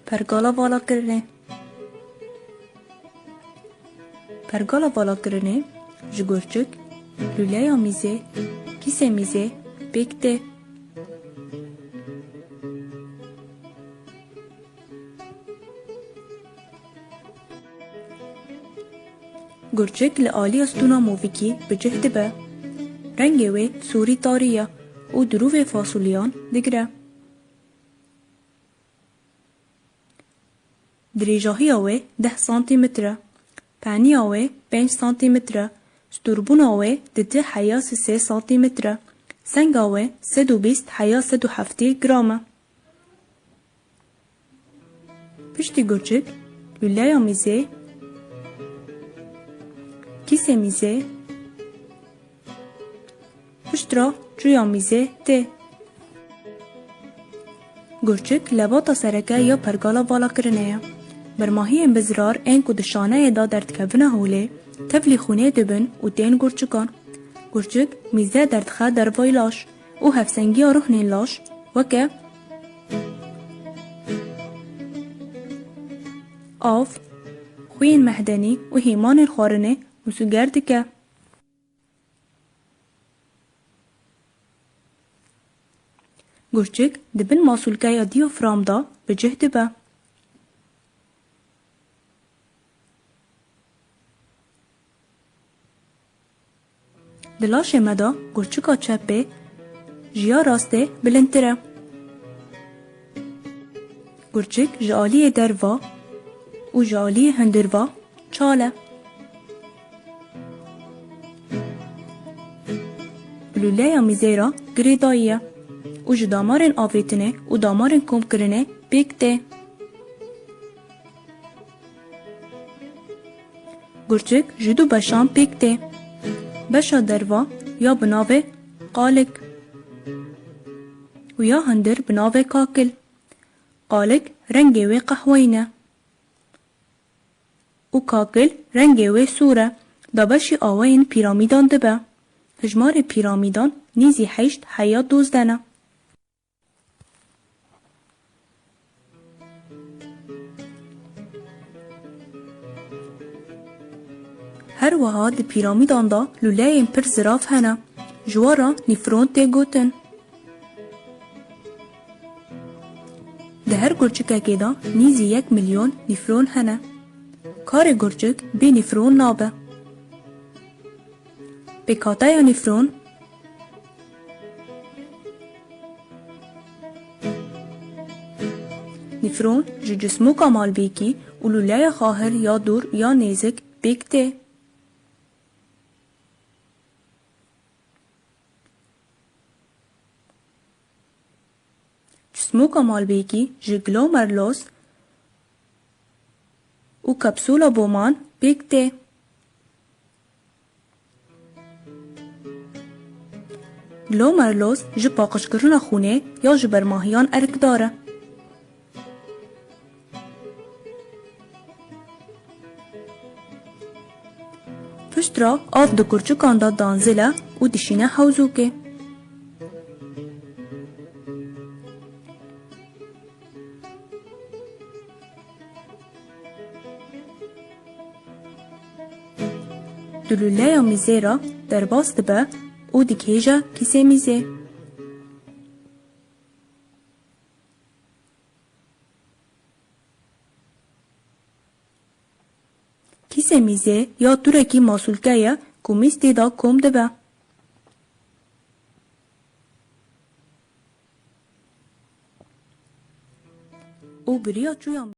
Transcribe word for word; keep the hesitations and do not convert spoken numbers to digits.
Pergala valakirinê. Pergala valakirinê ji gurçik, lûleya mîzê, kîsê mîzê, pêk tê. Gurçik li aliyê stûna movikî bi cih dibe. Rengê wê sûrî tarî ye û dirûvê fasulyeyan digire. Dirêjahiya wê deh santîmetr e. Peniya wê pênc santîmetr e. Stûrbûna wê di ti heya sê santîmetr e. Senga wê sed û bîst heya sed û heftê gram e. Piştî gurçik, lûleya mîzê, kîsê mîzê, piştre çûya mîzê tê. Gurçik lebata sereke ya pergala valakirinê ye. Bermahiyên bi zirar ên ku di şaneyê de derdikevine holê, tevlî xwînê dibin û tên gurçikan. Gurçik mîze derdixe dervayî laş û hevsengiya ruhnên laş weke av, xwîn, mehdenî û hêmanên xwarinê musûger dike. Gurçik di bin masûlkeya diyafram de bi cih dibe. Di laşê me de gurçika çepê ji ya rastê bilindtir e. Gurçik ji aliyê derva û ji aliyê hundirva çal e. Bi lûleya mîzê re girêdayî ye û ji damarên avêtinê û damarên komkirinê pêk tê. Gurçik ji du beşan pêk tê. Beşa derva ya bi navê qalik û ya hundir bi navê kakil. Qalik rengê wê qehweyî ne û kakil rengê wê sor e. Dabeşî awayên pîramîdan dibe. Hijmarê pîramîdan nîzî heşt heya dozdeh ne. Her wiha di pîramîdan de lûleyên pir zirav hene. Ji wan re nîfron tê gotin. Di her gurçikekê de nîzî yek milyon nîfron hene. Karê gurçik bê nîfron nabe. Pêkhateya nîfron. Nîfron ji cismûka malbêkî û lûleya xahir ya dûr ya nêzik pêk tê. Cismûka malbêkî ji glomerlos û kapsûla Bowman pêk tê. Glomerlos ji paqijkirina xwînê ya ji bermahiyan erkdar e. Piştre av di kurçikan de danzil e û dişîne hewzûkê. Di lûleya mîzê re derbas dibe û digihêje kîsê mîzê. Kîsê mîzê ya tûrekî masûlke ye ku mîz tê de kom dibe. Û bi riya çûya